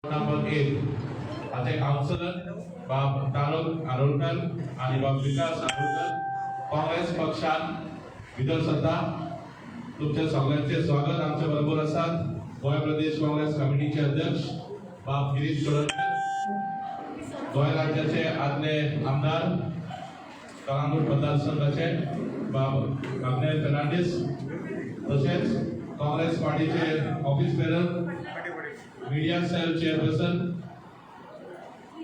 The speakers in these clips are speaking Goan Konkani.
नंबर 8 हाचे कावन्सिलर बाब तारक आरोलकर आणि बाब विकास आरोलकर काँग्रेस पक्षात भितर सरता. तुमच्या सगळ्यांचे स्वागत. आमच्या बरोबर आसात गोंय प्रदेश काँग्रेस कमिटीचे अध्यक्ष बाब गिरीश चोडणकर, गोंय राज्याचे आदले आमदार कळंगूट मतदारसंघाचे बाब अग्नेल फेर्नांडीस, तसेच काँग्रेस पार्टीचे office bearer, media cell chairperson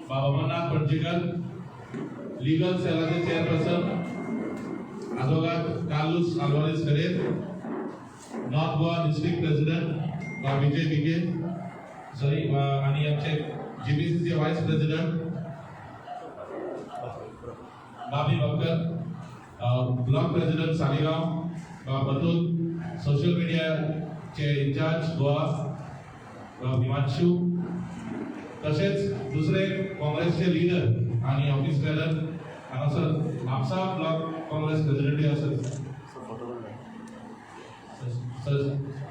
बाब अमरनाथ पणजीकर, लिगल सेलाचे चेअरपर्सन आदवोगाद Carlos Alvares Ferrer, north Goa district president बाब विजय भिके सॉरी आणि आमचे जीपीसीचे व्हायस प्रेसिडेंट बाबी बक्कर, ब्लॉक प्रेसिडेंट सालिगांव बाब अतुल, सोशल मिडियाचे इन्चार्ज गोवा हिमांशू, तसेच दुसरे काँग्रेसचे लिडर आणि ऑफिस बेरर हांगासर म्हापसा ब्लॉक काँग्रेस प्रेसिडेंटूय आसात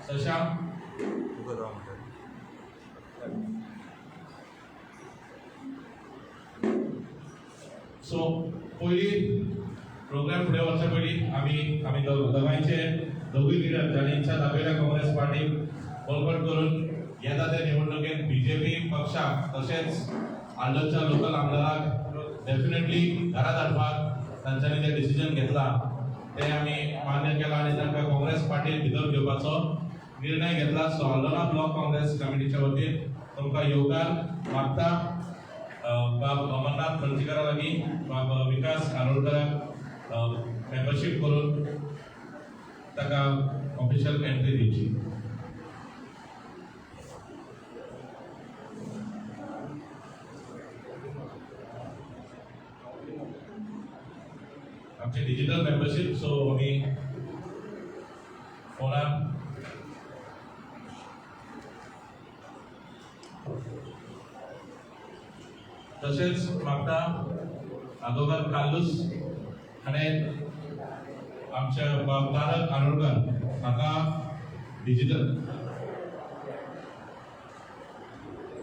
शशांक. सो पयलीं प्रोग्राम फुडें वचच्या पयलीं आमी दोगांयचे दोगूय लिडर जांणी इच्छा दाखयल्या काँग्रेस पार्टीक बळकट करून येता ते निवडणुकेत बीजेपी पक्षाक तशेंच आल्डोच्या लोकल आमदाराक डेफिनेटली घरात हाडपाक तांच्यांनी जें डिसिजन घेतला तें आमी मान्य केलां आनी तांकां काँग्रेस पार्टीन भितर घेवपाचो निर्णय घेतला. सो आल्डोना ब्लॉक काँग्रेस कमिटीच्या वतीन तुमकां येवकार मागता. बाब अमरनाथ पणजीकरा लागीं बाब विकास आरोलकराक मेंबरशीप करून ताका ऑफिशियल एंट्री दिवची. आमची डिजिटल मेंबरशीप, सो आमी फोनार तशेंच मागता आदोगाद कार्लूस हाणें आमच्या बाब तारक आरोलकर हाका डिजिटल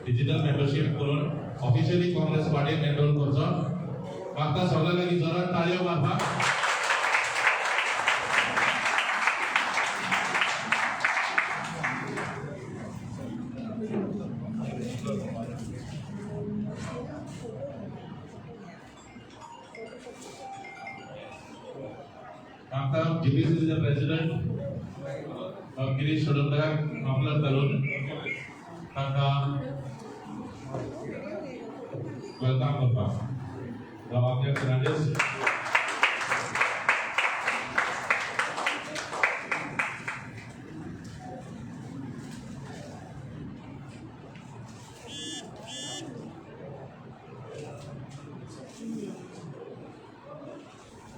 डिजिटल मेंबरशीप करून ऑफिशियली काँग्रेस पार्टीन एनरोल करचो. मागता सगळ्या लागीं जोरान ताळयो मारपाक. मागता जीपीसीसीचे प्रेसिडेंट गिरीश चोडणकराक मफलर घालून तांकां welcome करपाक बाब आग्नेल फेर्नांडीस.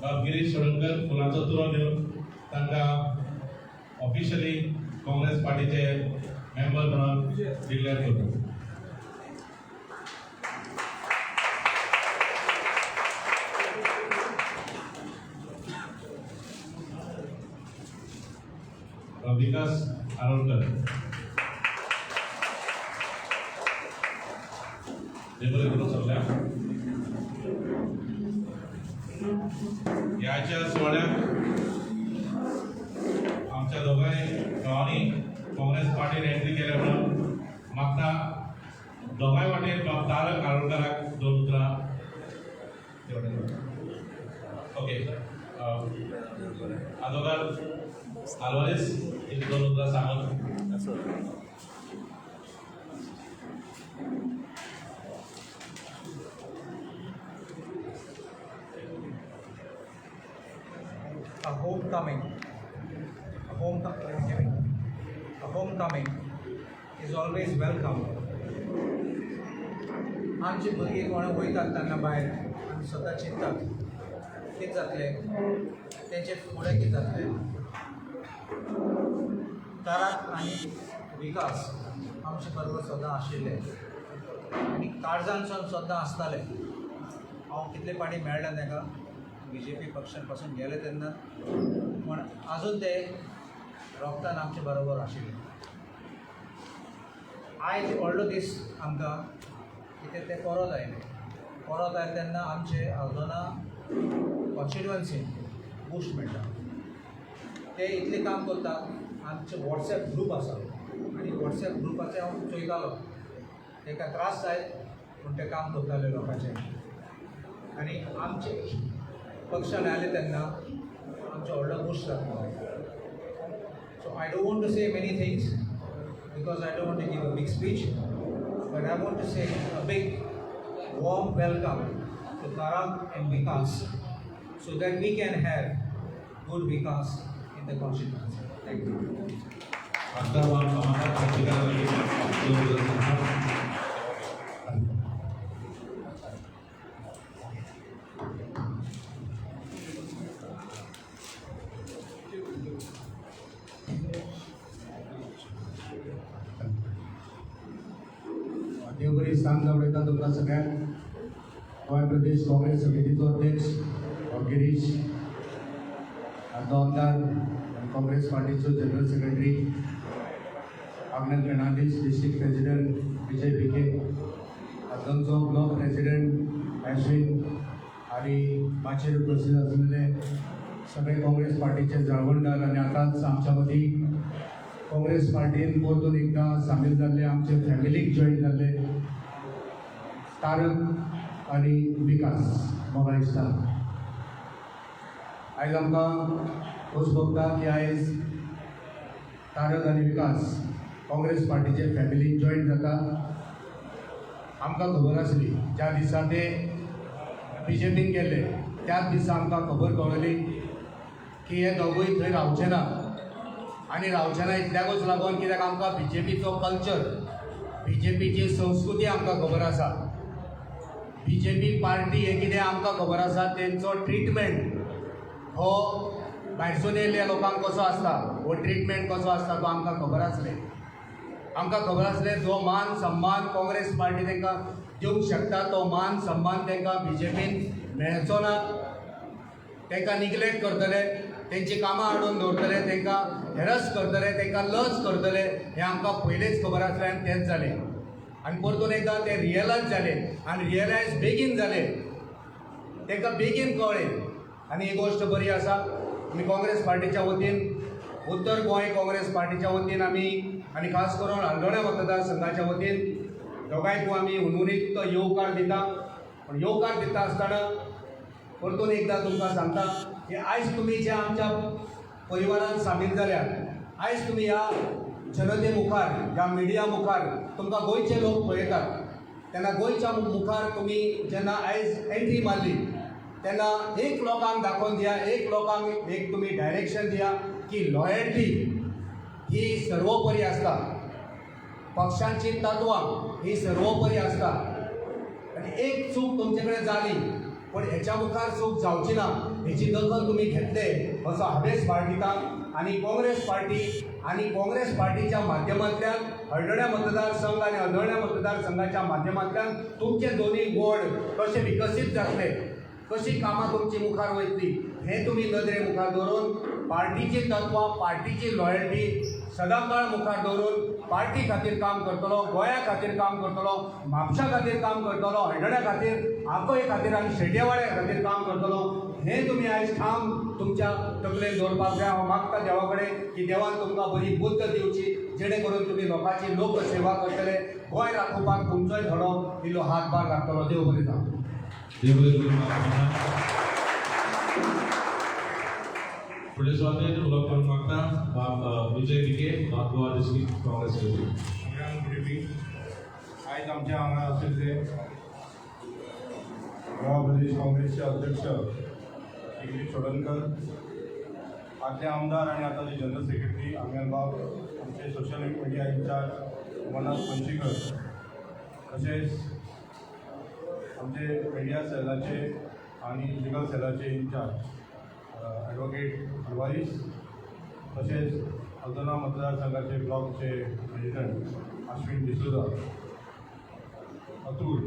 बाब गिरीश चोडणकर फुलांचो तुरो दिवन तांकां ऑफिशियली काँग्रेस पार्टीचे मेंबर म्हणून डिक्लेअर करता. बाब विकास आरोलकर, देव बरें करूं सगळ्यांक. ह्याच्या सुवाळ्याक आमच्या दोगांय गांवांनी काँग्रेस पार्टीन एंट्री केल्या म्हणून मागता दोगांय वाटेन बाब तारक आरोलकराक दोन उतरां. ओके, आदोगाद आल्वारीस एक दोन उतरां सांगून. A homecoming, a homecoming, a homecoming is always welcome. आमची भुरगीं कोण वयतात तेन्ना भायर आमी स्वता चिंततात कितें जातलें तेंचे फुडें, कितें जातलें. तारक आनी विकास आमचे बरोबर सदां आशिल्ले आनी काळजानसून सदां आसताले. हांव कितले फावटी मेळ्ळें तांकां बीजेपी पक्षान पासून गेले तेन्ना, पूण आजून ते रोगतान आमचे बरोबर आशिल्ले. आयज व्हडलो दीस आमकां कितें ते परत आयले. परत आयले तेन्ना आमचे हल्दोणा कॉन्स्टिट्युवन्सीन बूस्ट मेळटा. ते इतलें काम करतात. आमचे वॉट्सएप ग्रूप आसा आनी वॉट्सएप ग्रुपाचेर हांव चोयतालो, तांकां त्रास जायत पूण ते काम करताले लोकांचे. आनी आमचे पक्षान आयले तेन्ना आमचो व्हडलो बूस्ट जातलो. So I don't want to say many things because I don't want to give a big speech, but I want to say a big warm welcome to Tarak and Vikas so that we can have good Vikas in the constituency. Thank you. खासदार बाब अमरनाथ. देव बरी सांज उलयता तुमकां सगळ्यांक. गोंय प्रदेश काँग्रेस समितीचो अध्यक्ष गिरीश, आदलो आमदार आनी Congress पार्टीचो general secretary Agnel Fernandes, district president Vijay Bhike, आदलोंचो block president Ashwin आनी माचयेर उपस्थित आसलेले सगळे काँग्रेस पार्टीचे जाळवणदार आनी आतांच आमच्या मदीं काँग्रेस पार्टीन परतून एकदां सामील जाल्ले, आमचे फॅमिलीक जॉयन जाल्ले तारक आनी विकास मोगाळ इश्टां, आयज आमकां खोस भोगता की आयज तारक आनी विकास काँग्रेस पार्टीचे फॅमिलीन जॉयन जाता. आमकां खबर आसली ज्या दिसा ते बीजेपीन गेल्ले त्याच दिसा आमकां खबर कळ्ळी की हे दोगूय थंय रावचे ना आनी रावचे ना इतल्याकूच लागून कित्याक आमकां बीजेपीचो कल्चर, बीजेपीची संस्कृती आमकां खबर आसा. बीजेपी पार्टी हें कितें आमकां खबर आसा. तेंचो ट्रिटमेंट हो भायरसून येयल्ल्या लोकांक कसो आसता, हो ट्रिटमेंट कसो आसता तो आमकां खबर आसलें. आमकां खबर आसलें जो मान सन्मान काँग्रेस पार्टी तांकां दिवंक शकता तो मान सन्मान तांकां बीजेपीन मेळचो ना. तांकां निग्लेक्ट करतले, तेंची कामां हाडून दवरतले, तांकां हेरस करतले, तांकां लज करतले हें आमकां पयलेंच खबर आसलें आनी तेंच जालें. आनी परतून एकदां तें रियलायज जालें आनी रियलायज बेगीन जालें, तांकां बेगीन कळ्ळें. आनी ही गोश्ट बरी आसा. आमी काँग्रेस पार्टीच्या वतीन, उत्तर गोंय काँग्रेस पार्टीच्या वतीन आमी आनी खास करून हळदोण्या मतदारसंघाच्या वतीन दोगांयकूय आमी हुनहुनीत येवकार दिता. पूण येवकार दिता आसतना परतून एकदां तुमकां सांगता की आयज तुमी जे आमच्या परिवारान सामील जाल्यात, आयज तुमी ह्या जनते मुखार, ह्या मिडिया मुखार तुमकां गोंयचे लोक पळयतात तेन्ना गोंयच्या मुखार तुमी जेन्ना आयज एंट्री मारली तेन्ना एक लोकांक दाखोवन दिया, एक लोकांक एक तुमी डायरेक्शन दिया की लॉयल्टी ही सर्वोपरी आसता, पक्षांची तत्वां ही सर्वोपरी आसता. आनी एक चूक तुमचे कडेन जाली पूण हेच्या मुखार चूक जावची ना हेची दखल तुमी घेतले असो हावेस बाळगिता. आनी काँग्रेस पार्टी आनी काँग्रेस पार्टीच्या माध्यमांतल्यान हळदोण्या मतदारसंघ आनी हळदोण्या मतदारसंघाच्या माध्यमांतल्यान तुमचे दोनूय वॉर्ड कशे विकसीत जातले, कशी कामां तुमची मुखार वयतली हें तुमी नदरे मुखार दवरून पार्टीची तत्वां, पार्टीची लॉयल्टी सदांकाळ मुखार दवरून पार्टी खातीर काम करतलो, गोंया खातीर काम करतलो, म्हापशा खातीर काम करतलो, हळदोण्या खातीर, आकोय खातीर आनी शेट्येवाड्या खातीर काम करतलो हें तुमी आयज ठाम तुमच्या तकलेन दवरपाक जाय. हांव मागता देवा कडेन की देवान तुमकां बरी बुद्द दिवची जेणे करून तुमी लोकांची लोकसेवा करतले, गोंय राखोवपाक तुमचोय थोडो इल्लो हातभार लागतलो. देव बरें जावं. देव बरें करूं. फुडले सुवातेर उलोवप करूंक मागता बाब Vijay Bhike, north Goa district Congress president. सगळ्यांक गुड इवनींग. आयज आमच्या हांगा आशिल्ले गोवा प्रदेश काँग्रेसचे अध्यक्ष श्री गिरीश चोडणकर, आदले आमदार आनी आतांचे जनरल सेक्रेटरी आंगेल बाब, आमचे social media in-charge Amarnath Panshikar, तशेंच आमचे मिडिया सेलाचे आनी लिगल सेलाचे इन्चार्ज ॲडवोकेट अल्वारीस, तशेंच हळदोणा मतदारसंघाचे ब्लॉकचे प्रेसिडंट आश्विन डिसोजा, अतुल,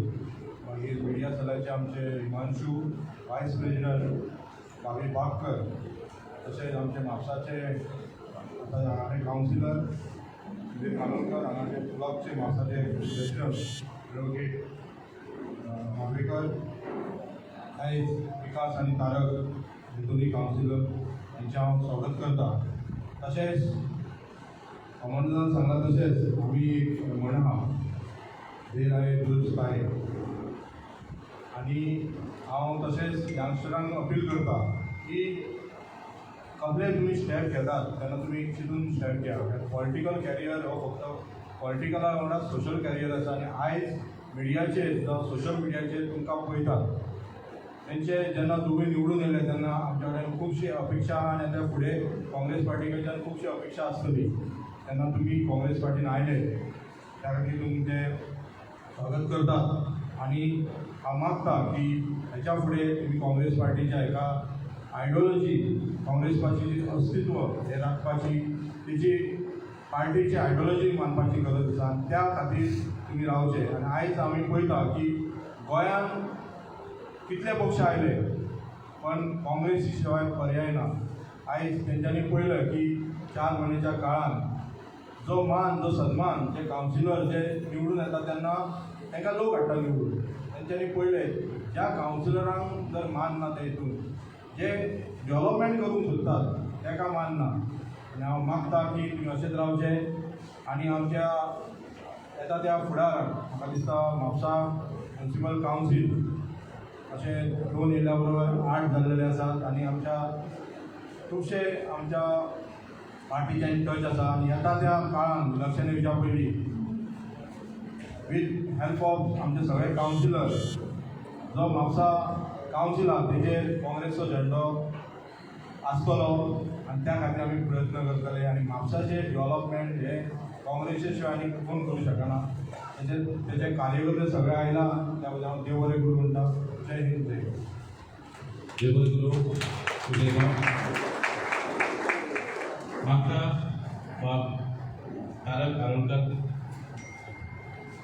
मागीर मिडिया सेलाचे आमचे हिमांशू, वायस प्रेसिडंट भावी बागकर, तशेंच आमचे म्हापसाचे आतां हांगा कावन्सिलर सुधीर कानोलकर, हांगाचे क्लबचे म्हापसाचे प्रेसिडंट एडवोकेट मांद्रेकर, आयज विकास आनी तारक हे दोनूय कावन्सिलर हेंचें हांव स्वागत करता. तशेंच कमांडरान सांगलां तशेंच आमी एक म्हण आहा, देर आये दुरुस्त आये. आनी हांव तशेंच यंगस्टरांक अपील करता की कसले तुमी स्टेप घेतात तेन्ना तुमी चिंतून स्टेप घेया. पॉलिटिकल कॅरियर हो फक्त पॉलिटिकला वांगडा सोशल कॅरियर आसा आनी आयज मिडियाचेर जावं सोशल मिडियाचेर तुमकां पळयतात. तेंचे जेन्ना तुमी निवडून येयले तेन्ना आमच्या कडेन खुबशी अपेक्षा आहा आनी आतां फुडें काँग्रेस पार्टी कडच्यान खुबशी अपेक्षा आसतली. तेन्ना तुमी काँग्रेस पार्टीन आयले त्या खातीर तुमचें स्वागत करतात आनी हांव मागता की हेच्या फुडें तुमी काँग्रेस पार्टीच्या एका आयडियोलॉजी, काँग्रेस पार्टीचें अस्तित्व हें राखपाची, तेजी पार्टीची आयडियोलॉजी मानपाची गरज आसा आनी त्या खातीर तुमी रावचे. आनी आयज आमी पळयता की गोंयांत कितले पक्ष आयले पण काँग्रेसी शिवाय पर्याय ना. आयज तेंच्यांनी पळयलें की 4 म्हयन्याच्या काळान जो मान, जो सन्मान जे कावन्सिलर जे निवडून येता तेन्ना तांकां लोक हाडटा निवडून, तेंच्यांनी पळयलें ज्या कावन्सिलरांक जर मान ना ते हितून जे डेवलपमेंट करूंक सोदतात ताका मान ना. आनी हांव मागता की तुमी अशेंच रावचें आनी आमच्या येता त्या फुडाराक म्हाका दिसता म्हापसा म्युनिसिपल कावन्सील अशें 2 येयल्या बरोबर 8 जाल्लेले आसात आनी आमच्या खुबशे आमच्या पार्टीचे टच आसा आनी येता त्या काळान इलेक्शन येवच्या पयलीं वीथ हेल्प ऑफ आमचे सगळे कावन्सिलर जो म्हापसा कावन्सिल आहा तेजेर काँग्रेसचो झेंडो आसतलो आनी त्या खातीर आमी प्रयत्न करतले. आनी म्हापसाचें डेवलपमेंट हें काँग्रेसी शिवाय आनी कोण करूं शकना. तेजे कार्यकर्ते सगळे आयला त्या बद्दल हांव देव बरें करूं म्हणटा. जय हिंद, जय गोंय. देव बरें करूं उलयता म्हाका बाब तारक आरोलकर.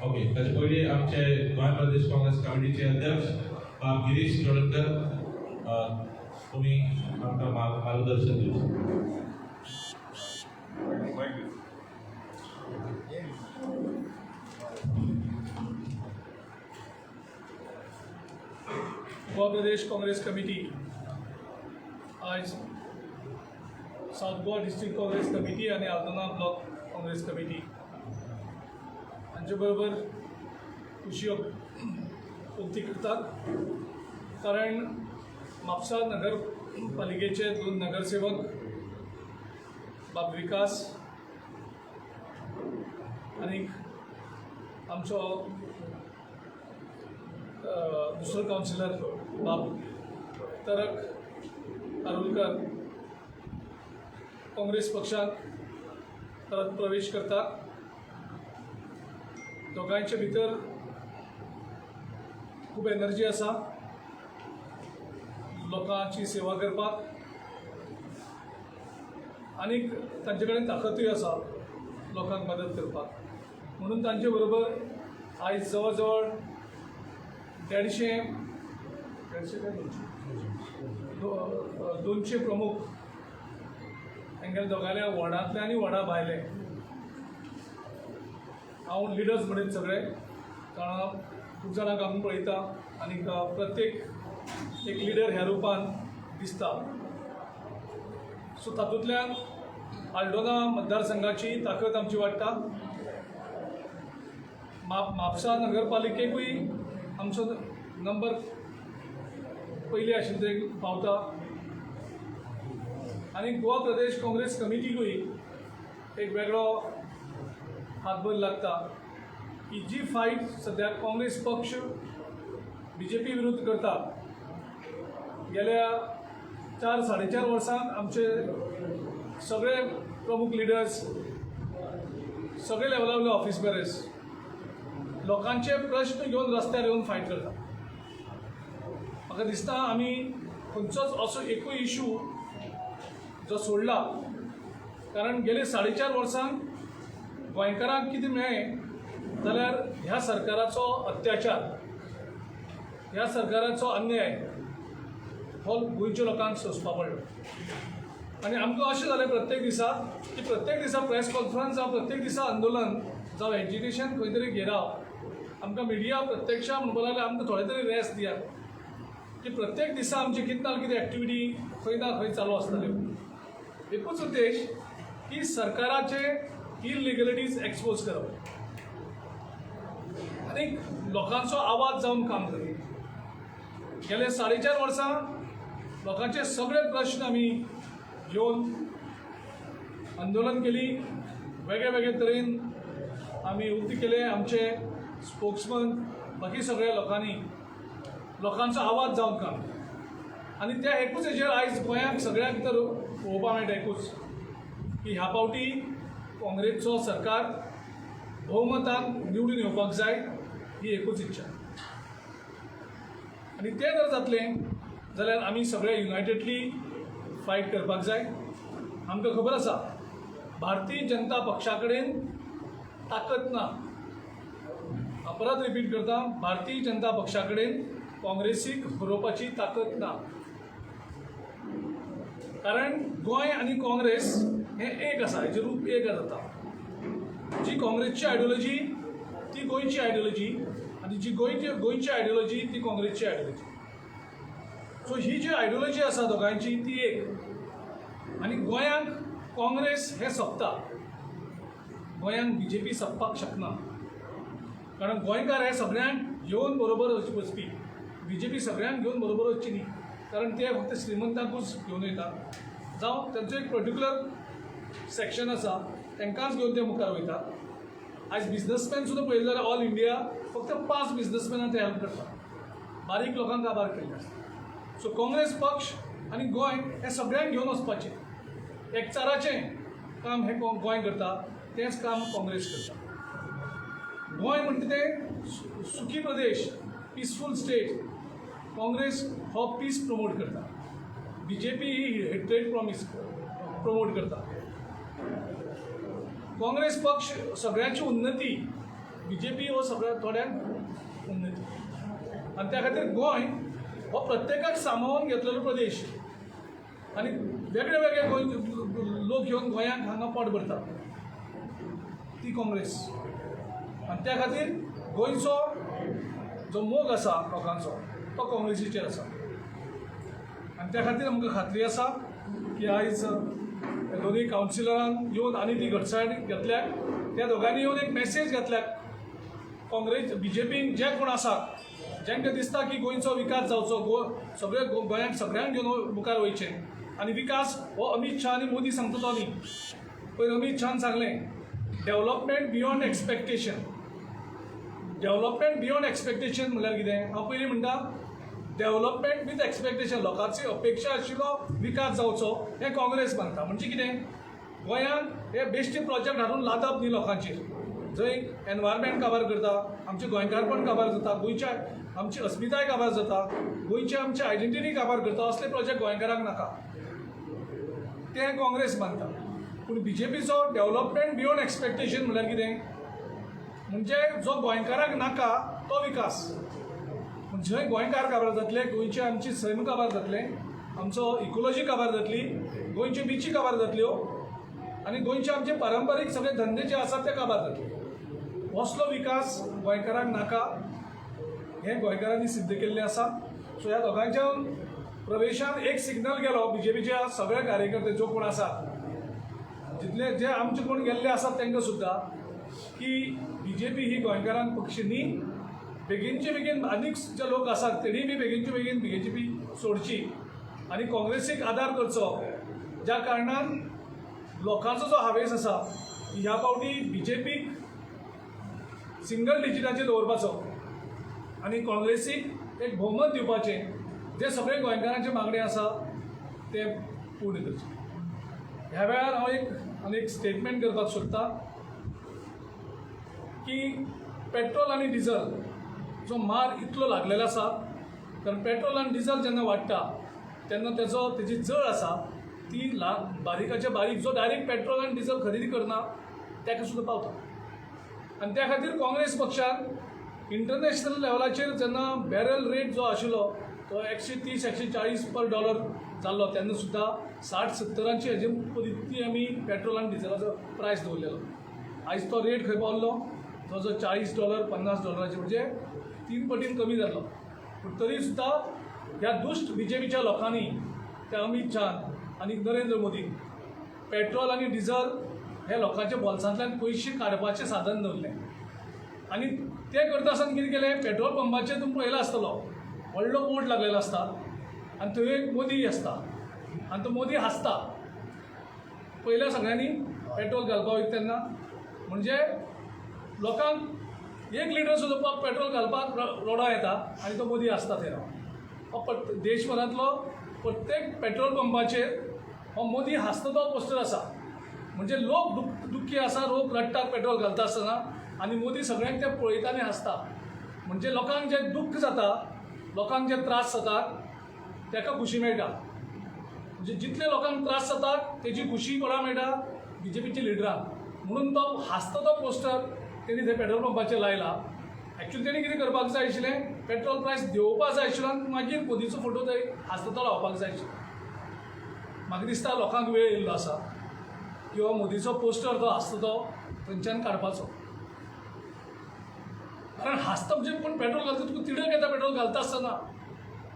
ओके, ताचे पयलीं आमचे गोंय प्रदेश काँग्रेस कमिटीचे अध्यक्ष बाब गिरीश चोडणकर, तुमी आमकां मार्गदर्शन दिवचें. गोवा प्रदेश काँग्रेस कमिटी आज south Goa district Congress committee आनी आल्दोना ब्लॉक काँग्रेस कमिटी हांचे बरोबर खुशी उक्ती करतात, कारण म्हापसा नगरपालिकेचे 2 नगरसेवक बाब विकास आनी आमचो दुसरो कावन्सिलर बाब तरक आरोलकर काँग्रेस पक्षांत परत प्रवेश करतात. दोगांयचे भितर खूब एनर्जी आसा लोकांची सेवा करपाक आनीक तांचे कडेन ताकदूय आसा लोकांक मदत करपाक. म्हणून तांचे बरोबर आयज जवळ जवळ 150 काय 200 प्रमुख हांगेले दोगांयल्या वॉर्डांतले आनी वॉर्डा भायले हांव लिडर्स म्हणीत सगळे, कारण खूब जाणांक आमी पळयता आनी प्रत्येक एक लिडर ह्या रुपान दिसता. सो तातूंतल्यान आल्डोना मतदारसंघाची ताकद आमची वाडटा. म्हापसा नगरपालिकेकूय आमचो नंबर पयली आशिल्ले ते पावता आनी गोवा प्रदेश काँग्रेस कमिटीकूय एक वेगळो हातभर लागता की जी फायट सद्या काँग्रेस पक्ष बीजेपी विरुद्ध करता, गेल्या 4-4.5 वर्सांत आमचे सगळे प्रमुख लिडर्स, सगळे लेवला वयले ऑफिस बेरर्स लोकांचे प्रश्न घेवन रस्त्यार येवन फायट करता. म्हाका दिसता आमी खंयचोच असो एकूय इशू जो सोडला, कारण गेले 4.5 वर्सांक गोंयकारांक कितें मेळ्ळें जाल्यार ह्या सरकाराचो अत्याचार, ह्या सरकाराचो अन्याय हो गोंयच्या लोकांक सोंसपा पडलो. आनी आमकां अशें जालें प्रत्येक दिसा की प्रत्येक दिसा प्रेस कॉन्फरन्स जावं, प्रत्येक दिसा आंदोलन जावं, एजिटेशन, खंय तरी घेराव, आमकां मिडिया प्रत्यक्षा म्हणपाक लागले, आमकां थोडे तरी रेस्ट दियात की प्रत्येक दिसा आमची कितें ना कितें एक्टिविटी खंय ना खंय चालू आसताल्यो. एकूच उद्देश की सरकाराचे इलिगलिटीज एक्सपोज करप आनी लोकांचो आवाज जावन काम करप. गेले 4.5 वर्सां लोकांचे सगळे प्रश्न आमी घेवन आंदोलन केली. वेगळे वेगळे तरेन आमी उक्ती केले. आमचे स्पोक्समन, बाकी सगळ्या लोकांनी लोकांचो आवाज जावन काम केलें आनी त्या एकूच हेजेर आयज गोंयांक सगळ्यांक तर पळोवपाक मेळटा एकूच की ह्या फावटी काँग्रेसचो सरकार भोवमतान निवडून येवपाक जाय, ही एकूच इच्छा. आनी तें जर जातलें जाल्यार आमी सगळे युनायटेडली फायट करपाक जाय. आमकां खबर आसा, भारतीय जनता पक्षा कडेन ताकद ना. हांव परत रिपीट करता, भारतीय जनता पक्षा कडेन काँग्रेसीक हरोवपाची ताकद ना, कारण गोंय आनी काँग्रेस हें एक आसा. हेजें रूप एक जाता. जी काँग्रेसची आयडियोलॉजी ती गोंयची आयडियोलॉजी आनी जी गोंयची आयडियोलॉजी ती काँग्रेसची आयडियोलॉजी. सो ही जी आयडियोलॉजी आसा दोगांयची ती एक आनी गोंयांक काँग्रेस हें सोबता, गोंयांक बीजेपी सोबपाक शकना, कारण गोंयकार हे सगळ्यांक घेवन बरोबर वचपी. बीजेपी सगळ्यांक घेवन बरोबर वचची न्ही, कारण ते फक्त श्रीमंतांकूच घेवन वयता जावं तांचो एक पर्टिक्युलर सेक्शन आसा, तांकांच घेवन ते मुखार वयता. आयज बिजनसमॅन सुद्दां पळयले जाल्यार ऑल इंडिया फक्त पांच बिजनसमॅनां ते हेल्प करता, बारीक लोकांक काबार केल्ले आसता. सो काँग्रेस पक्ष आनी गोंय हें सगळ्यांक घेवन वचपाचें, एकचाराचें काम हें गोंय करता, तेंच काम काँग्रेस करता. गोंय म्हणटा तें सुखी प्रदेश, पिसफूल स्टेट. काँग्रेस हो पीस प्रमोट करता, बीजेपी ही हेट्रेड प्रमोट करता. काँग्रेस पक्ष सगळ्यांची उन्नती, बीजेपी हो सगळ्या थोड्यांक उन्नती. आनी त्या खातीर गोंय हो प्रत्येकाक सामावून घेतलेलो प्रदेश आनी वेगळे वेगळे गोंय लोक येवन गोंयांक हांगा पोट भरतात, ती काँग्रेस. आनी त्या खातीर गोंयचो जो मोग आसा लोकांचो, तो काँग्रेसीचेर आसा. आनी त्या खातीर आमकां खात्री आसा की आयज ह्या दोनूय कावन्सिलरान येवन आनी ती घटसाण घेतल्या, त्या दोगांनी येवन एक मॅसेज घेतल्या काँग्रेस बीजेपीन जे कोण आसात, जांकां दिसता की गोंयचो विकास जावचो, गो सगळे गोंयांक सगळ्यांक घेवन मुखार वयचें. आनी विकास हो अमीत शाह आनी मोदी सांगता तो न्ही. पयर अमीत शाहान सांगलें, development beyond expectation. Development beyond expectation म्हणल्यार कितें? हांव पयलीं म्हणटा, डेव्हलपमेंट विथ एक्सपेक्टेशन, लोकांची अपेक्षा आशिल्लो विकास जावचो हें काँग्रेस मानता. म्हणजे कितें, गोंयांत हे बेश्टे प्रोजेक्ट हाडून लादप न्ही लोकांचेर, जंय एनवायरमेंट काबार करता, आमचें गोंयकारपण काबार जाता, गोंयच्या आमची अस्मिताय काबार जाता, गोंयची आमची आयडेंटिटी काबार करता, असले प्रोजेक्ट गोंयकारांक नाका, तें काँग्रेस मानता. पूण बीजेपीचो डेव्हलपमेंट बियोंड एक्सपेक्टेशन म्हणल्यार कितें? म्हणजे जो गोंयकाराक नाका तो विकास. जंय गोंयकार काबार जातले, गोंयची आमची सैम काबार जातलें, आमचो इकोलॉजी काबार जातली, गोंयच्यो बिची काबार जातल्यो आनी गोंयचे आमचे पारंपारीक सगळे धंदे जे आसात ते काबार जातले, असलो विकास गोंयकारांक नाका हें गोंयकारांनी सिद्ध केल्लें आसा. सो ह्या दोगांयच्या प्रवेशान एक सिग्नल गेलो बीजेपीच्या सगळे कार्यकर्ते जो कोण आसात, जितले जे आमचे कोण गेल्ले आसात तांकां सुद्दां, की बीजेपी ही गोंयकारांक पक्ष न्ही. बेगीनचे बेगीन आनीक जे लोक आसात तेणी बी बेगीनचे बेगीन बीजेपी सोडची आनी काँग्रेसीक आदार करचो, ज्या कारणान लोकांचो जो हावेस आसा ह्या फावटी बीजेपीक सिंगल डिजिटाचेर दवरपाचो आनी काँग्रेसीक एक भोवमत दिवपाचें, जे सगळे गोंयकारांची मागणी आसा तें पूर्ण करचें. ह्या वेळार हांव एक आनी एक स्टेटमेंट करपाक सोदतां की पेट्रोल आनी डिझल जो मार इतलो लागलेलो आसा, कारण पेट्रोल आनी डिझल जेन्ना वाडटा तेन्ना तेजो तेजी जळ आसा ती ला बारीकाच्या बारीक जो डायरेक्ट पेट्रोल आनी डिझल खरेदी करना ताका सुद्दां पावता. आनी त्या खातीर काँग्रेस पक्षान इंटरनॅशनल लेवलाचेर जेन्ना बॅरल रेट जो आशिल्लो तो तो 130 140 पर डॉलर जाल्लो तेन्ना सुद्दां 60-70 हेजे परिती आमी पेट्रोल आनी डिझलाचो प्रायस दवरलेलो. आयज तो रेट खंय पावल्लो, जो जो $40 $50 म्हणजे 3 पटीन कमी जाल्लो. पूण तरी सुद्दां ह्या दुश्ट बीजेपीच्या लोकांनी, त्या अमीत शाह आनी नरेंद्र मोदी, पेट्रोल आनी डिझल हे लोकांच्या बोल्सांतल्यान पयशे काडपाचें साधन दवरलें. आनी तें करता आसतना कितें केलें, पेट्रोल पंपाचेर तुमी पळयला आसतलो व्हडलो बोर्ड लागलेलो आसता आनी थंय एक मोदी आसता आनी तो मोदी हांसता. पयल्या सगळ्यांनी पेट्रोल घालपा वयता तेन्ना म्हणजे लोकांक 1 लिटर सुद्दां पेट्रोल घालपाक रोडा येता आनी तो मोदी आसता थंय. हो देशभरांतलो प्रत्येक पेट्रोल पंपाचेर हो मोदी हांसता तो पोस्टर आसा. म्हणजे लोक दुख्खी आसा, लोक रडटात पेट्रोल घालता आसतना आनी मोदी सगळ्यांक ते पळयता आनी हांसता. म्हणजे लोकांक जें दुख्ख जाता, लोकांक जे त्रास जातात ताका खुशी मेळटा. म्हणजे जितले लोकांक त्रास जातात तेजी खुशी कोणाक मेळटा, बीजेपीच्या लिडरांक. म्हणून तो हांसता तो पोस्टर तेणी थंय पेट्रोल पंपाचेर लायला. एक्चुअली तेणी कितें करपाक जाय आशिल्लें, पेट्रोल प्रायस देंवोवपाक जाय आशिल्लो आनी मागीर मोदीचो फोटो थंय हांसता तो लावपाक जाय आशिल्लो. म्हाका दिसता लोकांक वेळ येयल्लो आसा किंवा मोदीचो पोस्टर तो हांसता तो थंयच्यान काडपाचो. कारण हांसता म्हणजे कोण पेट्रोल घालता तुका तिडक येता पेट्रोल घालता आसतना,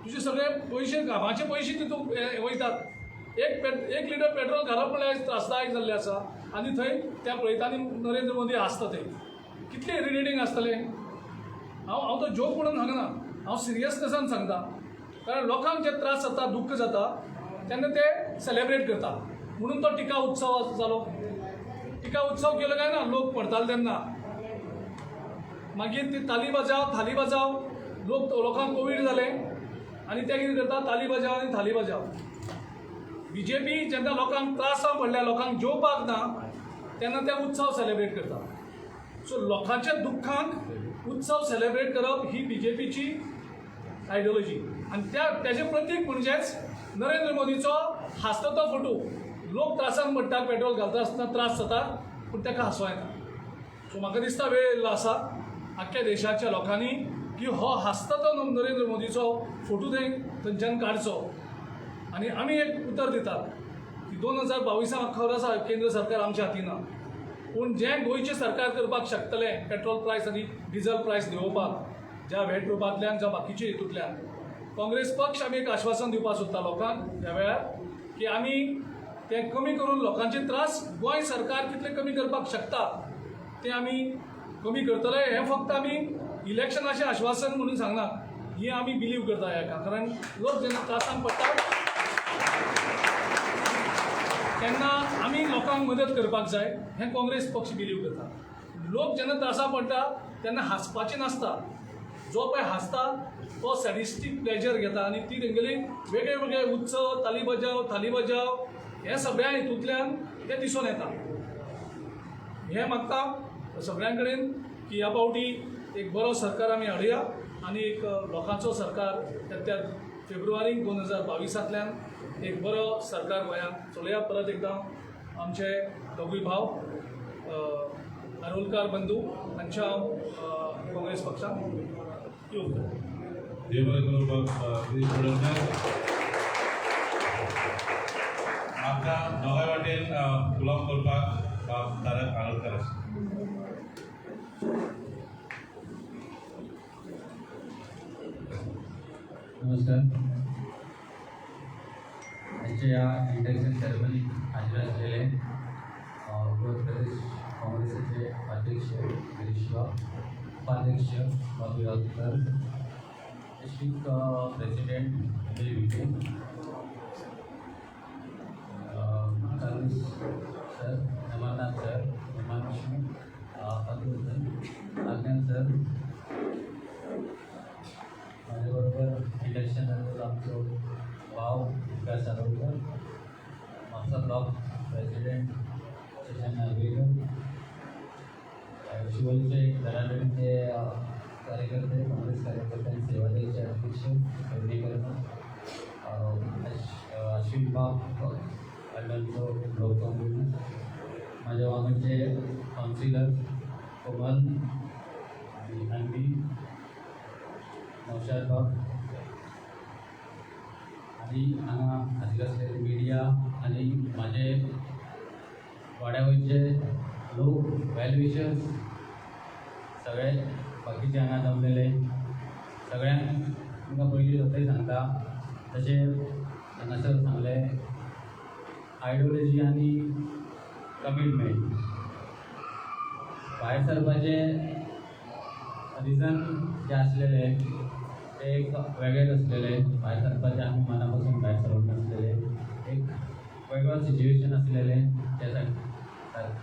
तुजे सगळे पयशे घामाचे पयशे तितूंत वयतात. 1 लिटर पेट्रोल घालप म्हळ्यार त्रासदायक जाल्लें आसा आनी थंय त्या पळयता आनी नरेंद्र मोदी हांसता थंय. कितलें इरिटेटींग आसतलें. हांव तो जोक म्हणून सांगना, हांव सिरियसनेसान सांगता. कारण लोकांक जे त्रास जाता, दुख्ख जाता तेन्ना ते सेलेब्रेट करता. म्हणून तो टिका उत्सव जालो. टिका उत्सव केलो काय ना, लोक पडताले तेन्ना मागीर ती ताली बजाव थाली बजाव, लोक लोकांक कोवीड जालें आनी ते कितें करता, ताली बजाव आनी थाली बजाव. बीजेपी जेन्ना लोकांक त्रासां पडल्या, लोकांक जेवपाक ना, तेन्ना ते उत्सव सेलेब्रेट करता. सो लोकांच्या दुख्खांक उत्सव सेलेब्रेट करप ही बीजेपीची आयडियोलॉजी. आनी त्याचें प्रतीक म्हणजेच नरेंद्र मोदीचो हांसता तो फोटो. लोक त्रासांक पडटा, पेट्रोल घालता आसतना त्रास जाता, पूण ताका हांसो येता. सो म्हाका दिसता वेळ येयल्लो आसा आख्ख्या देशाच्या लोकांनी की हो हांसता तो नरेंद्र मोदीचो फोटो थंय थंयच्यान काडचो. आनी आमी एक उतर दितात की 2022 खबर आसा केंद्र सरकार आमच्या हातीन ना, पूण जें गोंयचें सरकार करपाक शकतलें पेट्रोल प्रायस आनी डिझल प्रायस देंवोवपाक, ज्या व्हॅट रुपांतल्यान जावं बाकीच्या हितूंतल्यान, काँग्रेस पक्ष आमी एक आश्वासन दिवपाक सोदता लोकांक ह्या वेळार की आमी तें कमी करून लोकांचे त्रास गोंय सरकार कितले कमी करपाक शकता तें आमी कमी करतले. हें फक्त आमी इलेक्शनाचें आश्वासन म्हणून सांगना, हें आमी बिलीव करता हेका. कारण लोक जेन्ना त्रासान पडटा तेन्ना आमी लोकांक मदत करपाक जाय हें काँग्रेस पक्ष बिलीव करता. लोक जेन्ना त्रासान पडटा तेन्ना हांसपाचें नासता. जो पळय हांसता तो सॅडिस्टीक प्लेजर घेता आनी ती तेंगेली वेगळे वेगळे उत्सव, ताली बजाव थाली बजाव, हे सगळ्या हितूंतल्यान तें दिसून येता. हें मागता सगळ्यां कडेन की ह्या फावटी एक बरो सरकार आमी हाडुया आनी एक लोकांचो सरकार त्या फेब्रुवारीक 2022 एक बरो सरकार गोंयांत चलोया. परत एकदां आमचे दोगूय भाव आरोलकार बंधू हांच्या हांव काँग्रेस पक्षांत येवकार. देव बरें करूं. आमकां दोगांय वाटेन उलोवप करपाक बाब तारक आरोलकार आसा. नमस्कार. आजच्या या इंडक्शन सेरेमनीक हाजीर आसलेले गोवा प्रदेश काँग्रेसीचे अध्यक्ष गिरीश बाब, उपाध्यक्ष Babu Gaonkar, district president Vijay Vikhe, Congress sir Amarnath sir, Himanshu Atul sir, Ajnan sir, माझ्याबरोबर इंडक्शन झालेलो आमचो भाव Vikas Arolkar, Mapusa block president Shashank Narvekar, शिवलचे धराडीचे कार्यकर्ते, काँग्रेस कार्यकर्ते आणि सेवा दलचे अध्यक्ष पेडणेकर, अश्विन बाब अल्लांचो ब्लॉक काँग्रेस, माझ्या वांगडचे काउन्सिलर कोमल आणि अन्वी, नौशाद बाब, ही हांगा हाजीर आसलेली मिडिया आनी म्हाजे वाड्या वयचे लोक, वेल विशर्स, सगळे बाकीचे हांगा जमलेले सगळ्यांक तुमकां पयलीं स्वताय सांगता. तशें हांगासर सांगलें, आयडियोलॉजी आनी कमिटमेंट. भायर सरपाचें रिजन जें आसलेलें तें एक वेगळेंच आसलेलें. भायर सरपाचें आमी मना पासून भायर सरूंक नासलेले, एक वेगळो सिच्युएशन आसलेलें.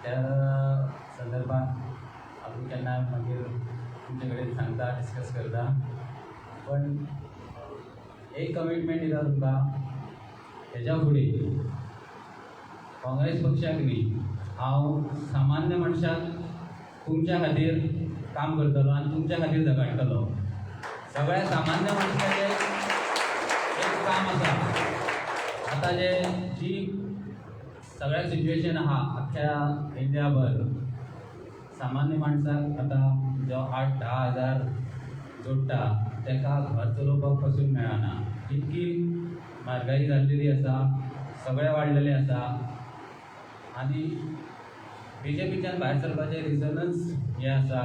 त्या संदर्भात आमी केन्ना मागीर तुमचे कडेन सांगता, डिस्कस करता. पण एक कमिटमेंट दिता तुमकां, हेज्या फुडें काँग्रेस पक्षाक न्ही, हांव सामान्य मनशाक तुमच्या खातीर काम करतलो आनी तुमच्या खातीर झगडटलो. सगळ्या सामान्य मनशाचें एक काम आसा. आतां जे जी सगळ्या सिच्युएशन आहा अख्ख्या इंडियाभर, सामान्य माणसाक आतां जो 8-10 हजार जोडटा ताका घर चलोवपाक पासून मेळना. इतकी म्हारगाई जाल्लेली आसा, सगळें वाडलेलें आसा. आनी बीजेपीच्यान भायर सरपाचें रिजनच हें आसा,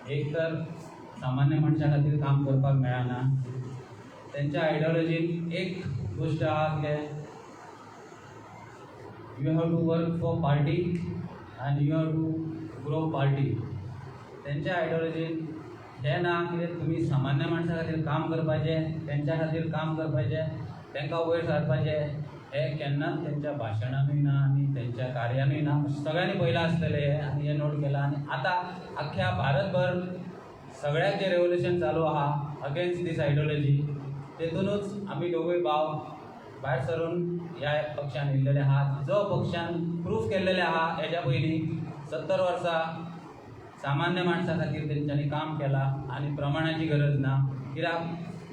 एक तर सामान्य मनशा खातीर काम करपाक मेळना. तेंच्या आयडियोलॉजीन एक गोश्ट आहा की you have to work for party and you have to grow party. तेंच्या आयडियोलॉजीन हें ना कितें तुमी सामान्य मनशा खातीर काम करपाचें, तेंच्या खातीर काम करपाचें, तांकां वयर सारपाचें, हें केन्नाच तेंच्या भाशणानूय ना आनी तेंच्या कार्यानूय ना. सगळ्यांनी पळयलां आसतलें हें आनी हें नोट केलां. आनी आतां अख्ख्या भारतभर सगळ्याक जें रेवोल्युशन चालू आहा अगेन्स्ट दीस आयडियोलॉजी, तेतूनच आमी दोगूय भाव भायर सरून ह्या पक्षान येयल्लेले आहा, जो पक्षान प्रूफ केल्लेले आहा हेज्या पयलीं 70 वर्सां सामान्य माणसा खातीर तेंच्यांनी काम केलां. आनी प्रमाणाची गरज ना, कित्याक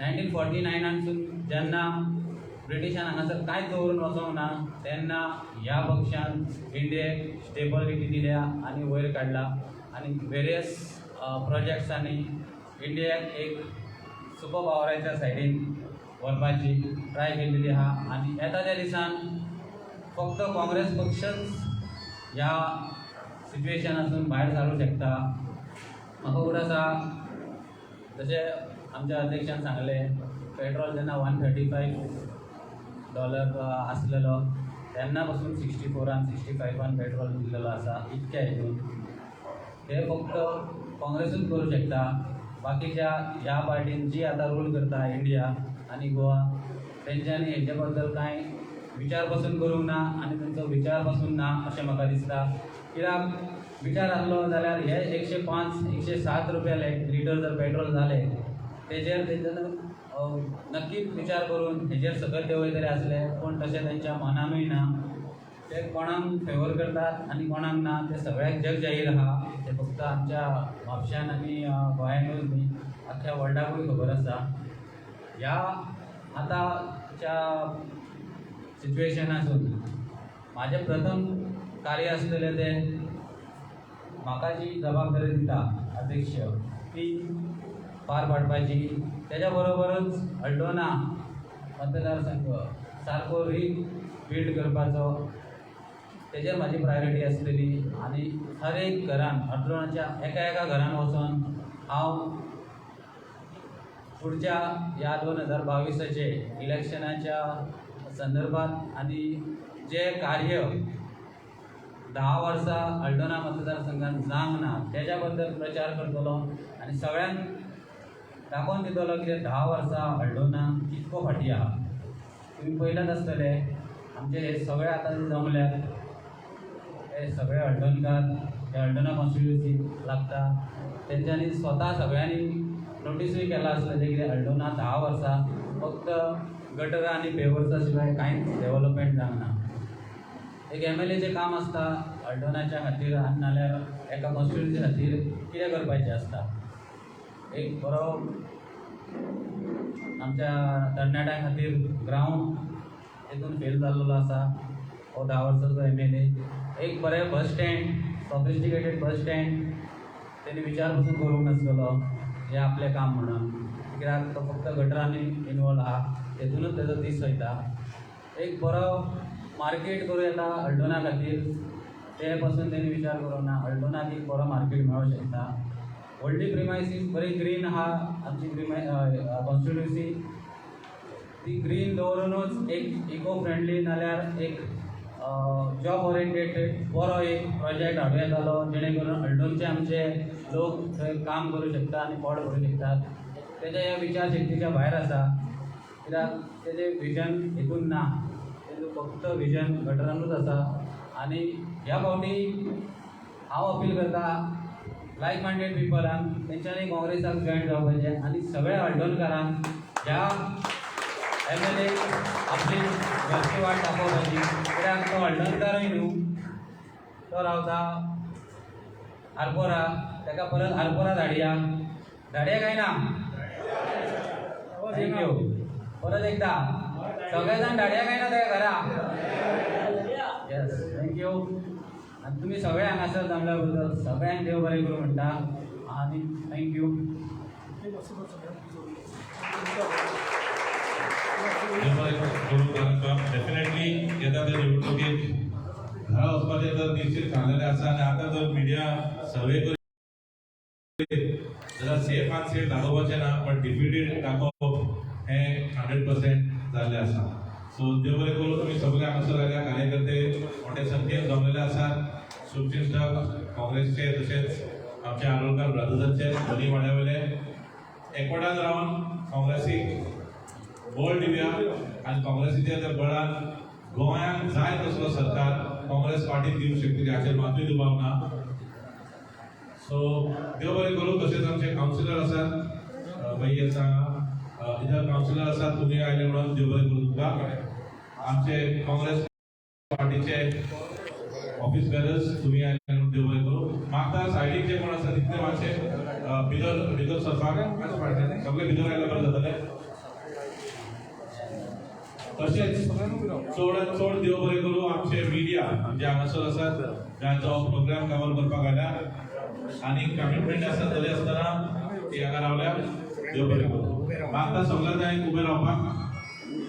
1949नानसून जेन्ना ब्रिटिशान हांगासर कांयच दवरून वचोंक ना, तेन्ना ह्या पक्षान इंडियेक स्टेबिलिटी दिल्या आनी वयर काडला आनी वेरियस प्रोजेक्ट्सांनी इंडियाक एक सुपर पावराच्या सायडीन व्हरपाची ट्राय केल्लेली आहा. आनी येता त्या दिसान फक्त काँग्रेस पक्षच ह्या सिच्युएशनासून भायर सारूंक शकता. म्हाका उगडास आसा, जशें आमच्या अध्यक्षान सांगलें, पेट्रोल जेन्ना $135 आसलेलो तेन्ना पासून 64आन, 65आन पेट्रोल दिल्लेलो आसा. इतक्या हितून हे फक्त काँग्रेसूच करूं शकता. बाकीच्या ह्या पार्टीन जी आतां रूल करता इंडिया आनी गोवा, तेंच्यांनी हेजे बद्दल कांय विचार पासून करूंक ना आनी तेंचो विचार पासून ना अशें म्हाका दिसता. कित्याक विचार आसलो जाल्यार हे 105, 107 रुपया लिटर जर पेट्रोल जालें, तेजेर तेंच्यानी नक्कीच विचार करून हेजेर सकयल देंवयतले आसले. पूण तशें तेंच्या मनानूय ना. ते कोणाक फेवर करतात आनी कोणाक ना तें सगळ्याक जग जाहीर आहा. तें फक्त आमच्या म्हापश्यान आनी गोंयानूच न्ही, अख्ख्या वर्ल्डाकूय खबर आसा. ह्या आतांच्या सिच्युएशनासून म्हाजें प्रथम कार्य आसलेलें तें म्हाका जी जबाबदारी दिता अध्यक्ष ती पार पाडपाची. तेज्या बरोबरूच हल्दोणा मतदारसंघ सारको रिबिल्ड करपाचो, तेजेर म्हाजी प्रायोरिटी आसलेली. आनी हर एक घरान, हळदोणाच्या एका एका घरान वचोन हांव फुडच्या ह्या 2022आचे इलेक्शनाच्या संदर्भात आनी जें कार्य 10 वर्सां हळदोणा मतदारसंघात जावंक ना तेज्या बद्दल प्रचार करतलो आनी सगळ्यांक दाखोवन दितलो कितें 10 वर्सां हळदोणा कितको फाटीं आहा. तुमी पळयलात आसतले, आमचे हे सगळे आतां जे जमल्यात हे सगळे हळदोणकार, हे हळदोणा कॉन्स्टिट्युएन्सी लागता, तेंच्यांनी स्वता सगळ्यांनी नोटीसूय केलां आसतलें कितें हळदोणा 10 वर्सां फक्त गटरां आनी पेवर्सा शिवाय कांयच डेवलपमेंट जावंक ना. एक एमएलएचें काम आसता हळदोणाच्या खातीर आनी नाल्यार एका कॉन्स्टिट्युएन्सी खातीर कितें करपाचें आसता. एक बरो आमच्या तरणाट्यां खातीर ग्रावंड तेतून फेल जाल्लो आसा हो 10 वर्साचो एमएलए. एक बरें bus stand, sophisticated bus stand तेणी विचार पसून करूंक नासलेलो. हें आपलें काम म्हणून, कित्याक तो फक्त गटरांनी इनवॉल्व आहा, तेतूनच तेजो दीस वयता. एक बरो मार्केट करूं येता हळदोणा खातीर, ते पासून तेणी विचार करूंक ना. हळदोणाक एक बरो मार्केट मेळोंक शकता. व्हडली प्रिमायसीस बरी ग्रीन आहा आमची कॉन्स्टिट्युन्सी, ती ग्रीन दवरुनूच एक इको फ्रेंडली नाल्यार एक जॉब ओरिएंटेड बरो एक प्रोजेक्ट हाडूं येतालो, जेणे करून हळदोणचे आमचे लोक थंय काम करूं शकता आनी पोट भरूं शकतात. तेज्या ह्या विचार शक्तीच्या भायर आसा, कित्याक तेजें विजन हितून ना, तेजो फक्त विजन गटरानूच आसा. आनी ह्या फावटी हांव अपील करता लायक मायंडेड पिपलांक, तेंच्यांनी काँग्रेसाक जॉयन जावपाचें आनी सगळ्या हळदोणकारांक ह्या एमएलए आपली घरची वाट दाखोवपाची, कित्याक तो हळदोणकारय न्हू, तो रावता आरपोरा, ताका परत आरपोरा धाडया. धाडया काय ना? Thank you. परत एकदा सगळे जाण धाडया काय ना ताका घरा? Yes, thank you. आनी तुमी सगळे हांगासर जमल्या बद्दल सगळ्यांक देव बरें करूं म्हणटा आनी thank you. देव बरें करूं तारक. डेफिनेटली येता ते निवडणुकेत घरा वचपाचें तर निश्चित थारलेलें आसा आनी आतां जर मिडिया सर्वे करीत जाल्यार सेफ आनी सेफ दाखोवपाचें ना, बट डिफिटेड दाखोवप हें 100% जाल्लें आसा. सो देव बरें करूं. तुमी सगळे हांगासर आयल्या, कार्यकर्ते मोठे संख्येन जमलेले आसात, शुभचिंतक काँग्रेसचे तशेंच आमचे आरोलकार ब्रदर्साचे दोनी वाड्या वयले. एकवटान रावन काँग्रेसीक बळ दिवया आनी काँग्रेसीच्या त्या बळान गोंयांक जाय तसलो सरकार काँग्रेस पार्टी दिवंक शकतली, हाचेर मातूय दुबाव ना. सो देव बरें करूं. तशेंच आमचे कावन्सिलर आसात, बाई आसा, इतर कावन्सिलर आसात, तुमी आयले म्हणून देव बरें करूं तुमकां. आमचे काँग्रेस पार्टीचे ऑफिस बेरर्स, तुमी आयले म्हणून देव बरें करूं. मागता सायडीक जे कोण आसा तितले मातशे भितर भितर सरपाक, सगळे भितर आयले बरें जातलें. तशेंच चड चड देव बरें करूं आमचे मिडिया जे हांगासर आसात, जांचो प्रोग्राम कवर करपाक आयल्या आनी कमिटमेंट आसा तरी आसतना ती हांगा रावल्या, देव बरें करूं. मागता सगळ्या जाय उबे रावपाक,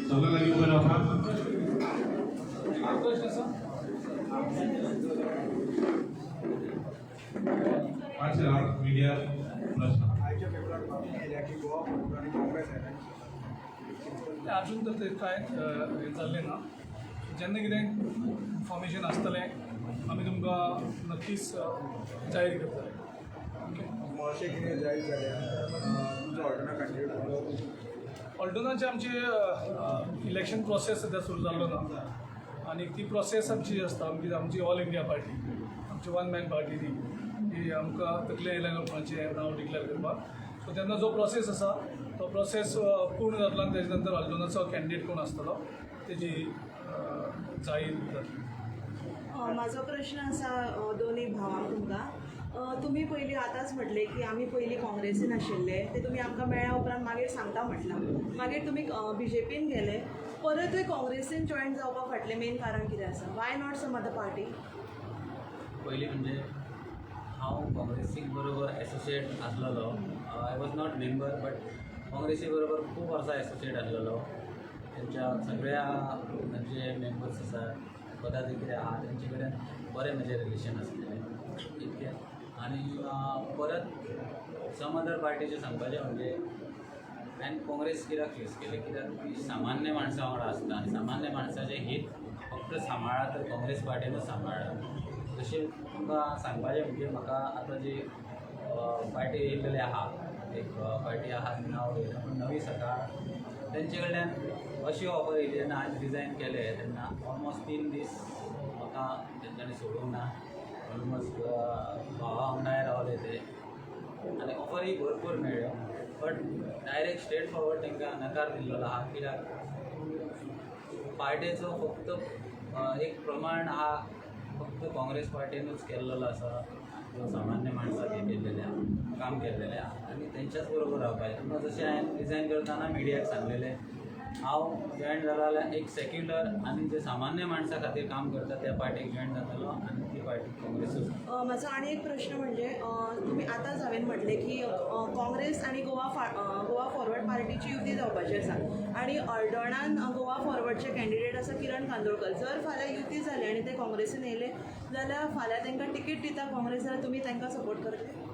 सगळ्या लागीं उबे रावपाक. प्रश्न आसा? मातशें राव, मिडिया प्रश्न. आयच्या पेपरात बातमी आयल्या की गोवा फॉरवर्ड आनी काँग्रेस आयल्या. अजून तर ते काय हें जाल्लें ना. जेन्ना कितें इन्फॉर्मेशन आसतलें आमी तुमकां नक्कीच जाहीर करतले. ओके. अशें कितें जायत जाल्यार तुमचो हळदोणा कॅन्डिडेट कोण? हळदोणाचे आमची इलेक्शन प्रोसेस सद्या सुरू जाल्लो ना आनी ती प्रोसेस आमची आसता, आमची आमची ऑल इंडिया पार्टी, आमची वन मॅन पार्टी ती की आमकां तकले येयल्या लोकांचें नांव डिक्लेर करपाक. सो तेन्ना जो प्रोसेस आसा तो प्रोसेस पूर्ण जातलो आनी तेजे नंतर हळदोणाचो कॅन्डिडेट कोण आसतलो तेजी जाहीर जातली. म्हाजो प्रश्न आसा दोनूय भावांक तुमकां. तुमी पयलीं आतांच म्हटलें की आमी पयलीं काँग्रेसीन आशिल्ले, ते तुमी आमकां मेळ्ळ्या उपरांत मागीर सांगता म्हटलां. मागीर तुमी बीजेपीन गेले, परतूय काँग्रेसीन जॉयन जावपा फाटलें मेन कारण कितें आसा? Why not some other party? पयलीं म्हणजे हांव काँग्रेसीक बरोबर एसोसिएट आसलेलो. I was not member, but काँग्रेसी बरोबर खूब वर्सां एसोसिएट आसलेलो. तेंच्या सगळ्या जे मेंबर्स आसात, पदाधिकारी आहा, तेंचे कडेन बरें म्हजें रिलेशन आसलेलें इतकें. आनी परत सम अदर पार्टीचें सांगपाचें म्हणजे हांवें काँग्रेस कित्याक चूज केलें, कित्याक ती सामान्य माणसां वांगडा आसता आनी सामान्य माणसाचें हीत फक्त सांबाळ्ळा तर काँग्रेस पार्टीनूच सांबाळ्ळा. तशें तुमकां सांगपाचें म्हणजे म्हाका आतां जी पार्टी येयल्लेली आहा, एक पार्टी आहा, नांव घेयना, पूण नवी सकाळ, तेंचे कडल्यान अशी ऑफर येयली जेन्ना हांवें रिजायन केलें तेन्ना ऑलमोस्ट 3 दीस म्हाका तेंच्यांनी सोडूंक ना. ऑलमोस्ट भावा वांगडाय रावले ते आनी ऑफरूय भरपूर मेळ्ळ्यो, बट डायरेक्ट स्ट्रेट फॉरवर्ड तांकां नकार दिल्लो आहा, कित्याक पार्टेचो फक्त एक प्रमाण आहा, फक्त काँग्रेस पार्टीनूच केल्लेलो आसा, जो सामान्य माणसाक हें केल्लेलें आहा, काम केल्लेलें आहा आनी तेंच्याच बरोबर रावपाचें. तुमकां जशें हांवें रिजायन करतना मिडियाक सांगलेलें, हांव जॉयन जालो जाल्यार एक सेक्युलर आनी जे सामान्य माणसा खातीर काम करता त्या पार्टीक जॉयन जातलो आनी ती पार्टी पार्टी काँग्रेसूच. म्हाजो आनी एक प्रश्न म्हणजे तुमी आतांच हांवें म्हटलें की काँग्रेस आनी गोवा फॉरवर्ड पार्टीची युती जावपाची आसा आनी हळदोणान गोवा फॉरवर्डचे कॅन्डिडेट आसा किरण कांदोळकर. जर फाल्यां युती जाली आनी ते काँग्रेसीन येयले जाल्यार फाल्यां तांकां तिकीट दिता काँग्रेस, जाल्यार तुमी तांकां सपोर्ट करतले?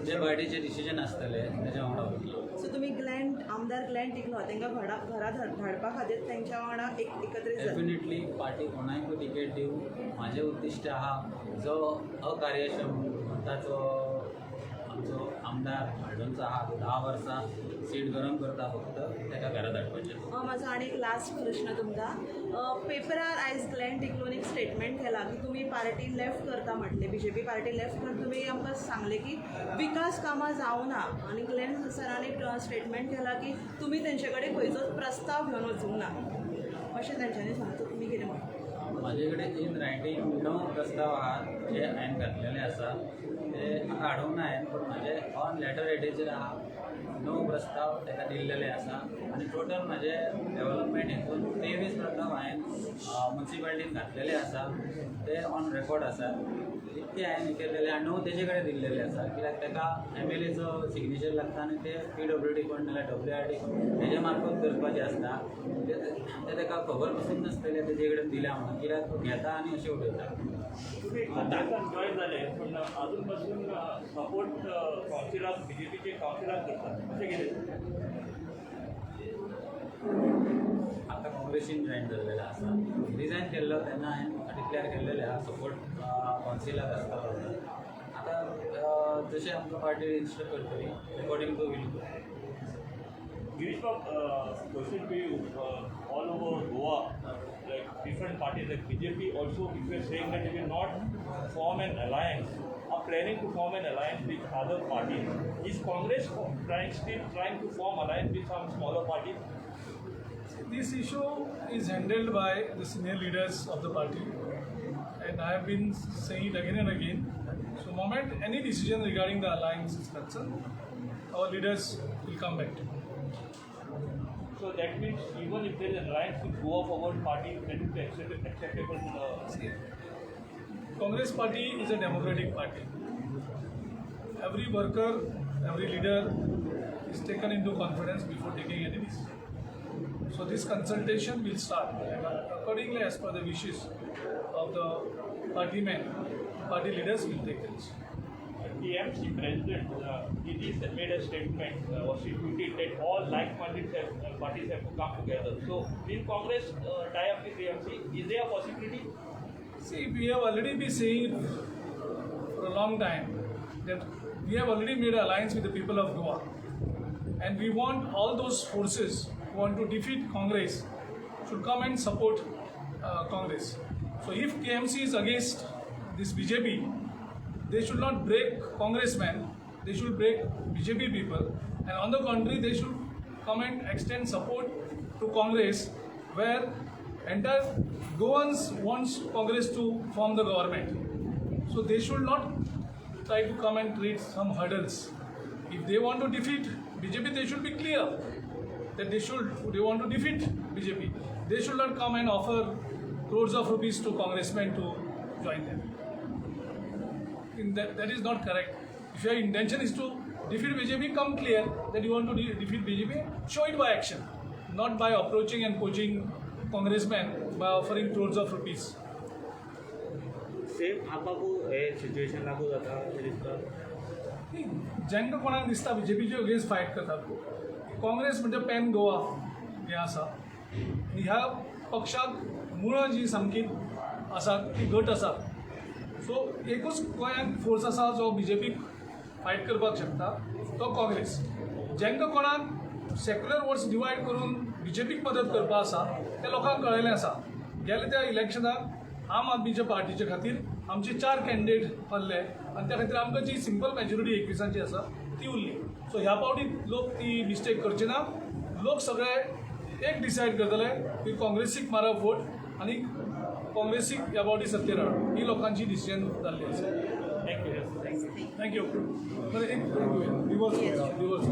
जे पार्टीचे डिसिजन आसतले तेज्या वांगडा वतलो. सो तुमी ग्लॅन, आमदार ग्लॅन टिकलो, तांकां घरा धाडपा खातीर तेंच्या वांगडा एकत्रीत जाता? डेफिनेटली, पार्टी कोणाकूय टिकेट दिवं, म्हाजें उद्दिश्ट आहा, जो अकार्यक्षम म्हणटा जो आमचो आमदार हळदोणचो आहा, तो 10 वर्सां सीट गरम करता फक्त, ताका घरा धाडपाचें. म्हाजो आनी एक लास्ट प्रश्न तुमकां. पेपरार आयज ग्लॅन टिकलोन एक स्टेटमेंट केला की तुमी पार्टी लेफ्ट करता म्हटलें, बीजेपी पार्टी लेफ्ट कर. तुमी आमकां सांगलें की विकास कामां जावना आनी ग्लॅन सरान एक स्टेटमेंट केला की तुमी तेंचे कडेन खंयचोच प्रस्ताव घेवन वचूंक ना अशें तेंच्यांनी सांगता. तुमी कितें म्हणटा? म्हाजे कडेन इन रायटींग णव प्रस्ताव आहात जे हांवें घातलेले आसा. ते म्हाका हाडूंक ना हांवें, पूण म्हाजे ऑन लेटर हेडेचेर आहा णव प्रस्ताव ताका दिल्लेले आसा. आनी टोटल म्हाजे डेवलपमेंट हितून 23 प्रस्ताव हांवें मुन्सिपालिटीन घातलेले आसा, ते ऑन रेकॉर्ड आसा. इतके हांवें केल्लेले आनी णव तेजे कडेन दिल्लेले आसा, कित्याक ताका एमएलएचो सिग्नेचर लागता आनी ते पीडब्ल्यूडी कोण नाल्यार डब्ल्यूआरडी कोण हेजे मार्फत करपाचें आसता. ते ते ताका खबर पसून नासतलें तेजे कडेन दिल्या म्हणून, कित्याक तो घेता आनी अशें उडयता. तुम्ही काँग्रेसान जॉईन झाले, पण अजून पासून सपोर्ट काउन्सिलाक, बीजेपीचे काउन्सिलाक करतात, अशें कितें? आतां काँग्रेसीन जॉईन जाल्लेलें आसा. रिजायन केल्लो तेन्ना हांवें डिक्लेअर केल्लेलें आहा, सपोर्ट काउन्सिलाक आसतलो म्हणून. आतां जशें आमकां पार्टी रजिस्टर करतली, according to will go. Girish Bab, question to you. All over Goa, like different parties like BJP also, if you are saying that they will not form an alliance, are planning to form an alliance with other parties. Is Congress still trying to form alliance with some smaller parties? This issue is handled by the senior leaders of the party, and I have been saying it again and again. So, moment any decision regarding the alliance is concerned, our leaders will come back to you. So that means even if there is an alliance with Goa Forward Party, that will be acceptable to the See, Congress party is a democratic party. Every worker, every leader is taken into confidence before taking any decision. So this consultation will start, and accordingly, as per the wishes of the party men, party leaders will take the decision. TMC president, he just made a statement or she tweeted that all like-minded parties have to come together. So will Congress tie up with TMC? Is there a possibility? See, we have already been saying for a long time that we have already made alliance with the people of Goa. And we want all those forces who want to defeat Congress should come and support Congress. So if TMC is against this BJP, they should not break congressmen, they should break BJP people. And on the contrary, they should come and extend support to Congress, where entire Goans wants Congress to form the government. So they should not try to come and create some hurdles. If they want to defeat BJP, they should be clear that they want to defeat BJP. They should not come and offer crores of rupees to congressmen to join them. That is not correct. If your intention is to defeat BJP, come clear that you want to defeat BJP. Show it by action, not by approaching and poaching congressmen by offering crores of rupees. Same आपाकू हे सिच्युएशन लागू जाता अशें दिसता? जांकां कोणाक दिसता बीजेपीचे अगेन्स्ट फायट करतात, काँग्रेस म्हणजे पॅन गोवा हें आसा आनी ह्या पक्षाक मुळां जी सामकी आसात ती घट आसात. सो एकूच गोंयांत फोर्स आसा जो बीजेपीक फायट करपाक शकता, तो काँग्रेस. जांकां कोणाक सेक्युलर वोट्स डिवायड करून बीजेपीक मदत करपा आसा, ते लोकांक कळयलें आसा. गेले त्या इलेक्शनाक आम आदमीच्या पार्टीच्या खातीर आमचे चार कॅन्डिडेट हरले आनी त्या खातीर आमकां जी सिंपल मॅजॉरिटी 21 आसा ती उरली. सो ह्या फावटी लोक ती मिस्टेक करचे ना. लोक सगळे एक डिसायड करतले की काँग्रेसीक मारप वोट आनी काँग्रेसीक ह्या फावटी सत्तेर हाडप, ही लोकांची डिसिजन जाल्ली आसा. Thank you. Thank you. बरें, एक रिवर्स, रिवर्स.